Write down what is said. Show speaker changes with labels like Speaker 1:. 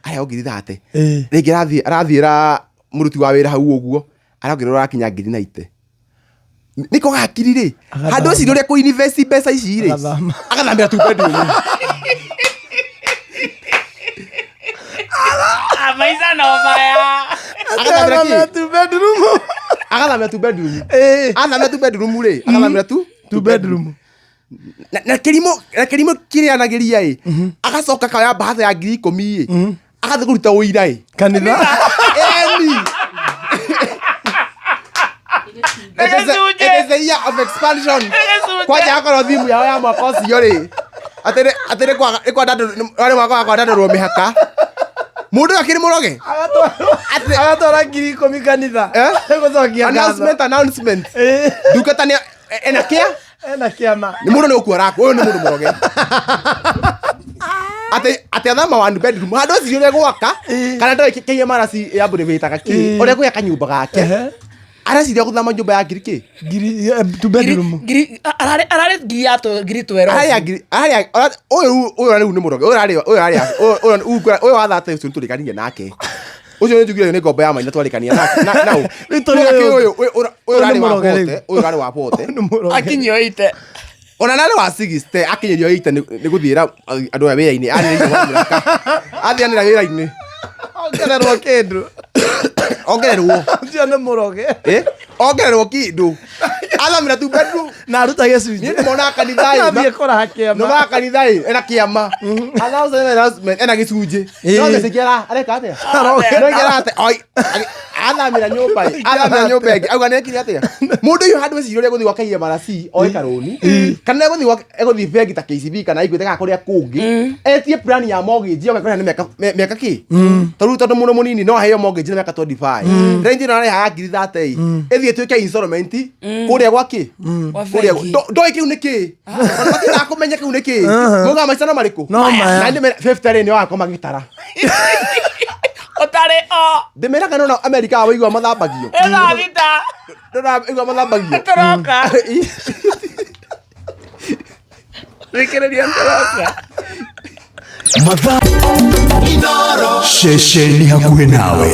Speaker 1: Araheo ngiri 30.
Speaker 2: Ĩĩ.
Speaker 1: Rĩngĩ arathiĩ arathiĩra mũruti wa wĩra hau ũguo, arongererwo arakinya ngiri 90. Nĩko gakiri rĩ,
Speaker 2: Agathama.
Speaker 1: handũ eciria ũrĩa kũ invest mbeca ici rĩ,
Speaker 2: Agathama.
Speaker 1: agathamĩra two bedroom.
Speaker 3: Ah, maica no maya.
Speaker 1: Agathamĩra kĩ?
Speaker 2: Two bedroom.
Speaker 1: Agathamĩra two bedroom.
Speaker 2: Ĩĩ.
Speaker 1: Athamĩra two bedroom rĩ, agathamĩra tu
Speaker 2: Two bedroom.
Speaker 1: Na kĩrimũ kĩrĩanagĩria ĩ, agacoka akaya bahata ya 10,000 ĩ, agathiĩ kũruta ũira ĩ.
Speaker 2: Kanitha.
Speaker 1: Eni.
Speaker 3: Gĩcunjĩ.
Speaker 1: It is a year of expansion.
Speaker 3: Gĩcunjĩ.
Speaker 1: Kwanja akorwo thimu yao ya mwaka ũcio rĩ, atĩ nĩ warĩ mwaka wa kwandandũrwo mĩhaka. Mũndũ ũyũ akĩrĩ mũroge.
Speaker 2: Agatwara 10,000 kanitha.
Speaker 1: Eh?
Speaker 2: Gũcokia ngatho.
Speaker 1: Announcement, announcement.
Speaker 2: Ĩĩ.
Speaker 1: Ndungata nĩ ena kĩa?
Speaker 2: Ena kĩama.
Speaker 1: Nĩ mũndũ nĩ gũkua arakua, ũyũ nĩ mũndũ mũroge. Atĩ athama one bedroom, handũ ecirie ũrĩa gwaka,
Speaker 2: Ĩĩ.
Speaker 1: kana ndoĩ KMRC ya mbũrĩbĩtaga kĩ,
Speaker 2: Ĩĩ.
Speaker 1: ũrĩa gwaka nyũmba gake.
Speaker 2: Ehe.
Speaker 1: Areciria gũthama nyũmba ya ngiri kĩ?
Speaker 2: Ngiri two bedroom.
Speaker 3: Ngiri ararĩ ngiri ya ngiri twelve.
Speaker 1: Ararĩa ngiri, ararĩa, ũyũ ũyũ rĩu nĩ mũroge, ũyũ ararĩa, ũyũ ararĩa, ũyũ ũyũ ũyũ wa thate ũcio nĩtũrĩkanire nake. Ũcio nĩ njugire nĩ ngombo ya maina twarĩkania nake. Na na ũ.
Speaker 2: Rĩu tũrĩ
Speaker 1: Ũyũ
Speaker 2: ũyũ.
Speaker 1: ũyũ ũyũ ũyũ
Speaker 2: Ũyũ nĩ
Speaker 1: ũrarĩ wa
Speaker 2: mũroge rĩu.
Speaker 1: 40, ũyũ ũrarĩ wa 40.
Speaker 2: Nĩ mũroge.
Speaker 3: Akinyio ite.
Speaker 1: Ona narĩ wa 60 akinyĩrio 80 nĩ gũthiĩra andũ aya wĩra-inĩ, arĩrĩire gwa mũraka. Athianĩra wĩra-inĩ.
Speaker 2: Ongererwo kĩndũ.
Speaker 1: Ongererwo.
Speaker 2: Ũcio nĩ mũroge.
Speaker 1: Eh? Ongererwo kĩndũ. Athamĩra two bedroom.
Speaker 2: Na aruta gĩcunjĩ.
Speaker 1: Niĩ ndĩmonaga kanitha ĩ.
Speaker 2: Athiĩ kũraha kĩama.
Speaker 1: Nĩmonaga kanitha ĩ, ena kĩama. Announcement, announcement, ena gĩcunjĩ.
Speaker 2: Ĩ.
Speaker 1: No mbeca ingĩ areka atĩa?
Speaker 2: Aroge.
Speaker 1: No ingĩ arate, oi, athamĩra nyũmba ĩ, athamĩra nyũmba ĩngĩ. Auga nĩekire atĩa? Mũndũ ũyũ handũ eciria ũrĩa egũthiĩ gwaka IMRC, oe karũni, kana egũthiĩ egũthiĩ bengi ta KCB kana Equity kana kũrĩa kũngĩ, etie plan ya mortgage, oke kũrĩha nĩ mĩaka kĩ? Tondũ tondũ mũndũ mũnini no aheo mortgage na mĩaka 25. Rent ĩno arĩhaga ngiri 30 ĩ, ĩthiĩ ĩtuĩke installment kũrĩa gwa kĩ?
Speaker 3: Gwa
Speaker 1: Kũrĩa
Speaker 3: bengi.
Speaker 1: ndoĩ kĩu nĩ kĩ? Ona matindaga kũmenya kĩu nĩ kĩ. Maugaga maica no marĩkũ?
Speaker 2: No maya.
Speaker 1: Na ndĩmera 50 rĩ nĩ wakoma gĩtara.
Speaker 3: Ũtarĩ o.
Speaker 1: Ndĩmeraga nona Amerika waigua mathambagio.
Speaker 3: Ĩ thaa thita.
Speaker 1: Ndona waigua mathambagio.
Speaker 3: Tũroka. Thikĩrĩria tũroka.
Speaker 4: Mathaa ceceni hakuhĩ nawe.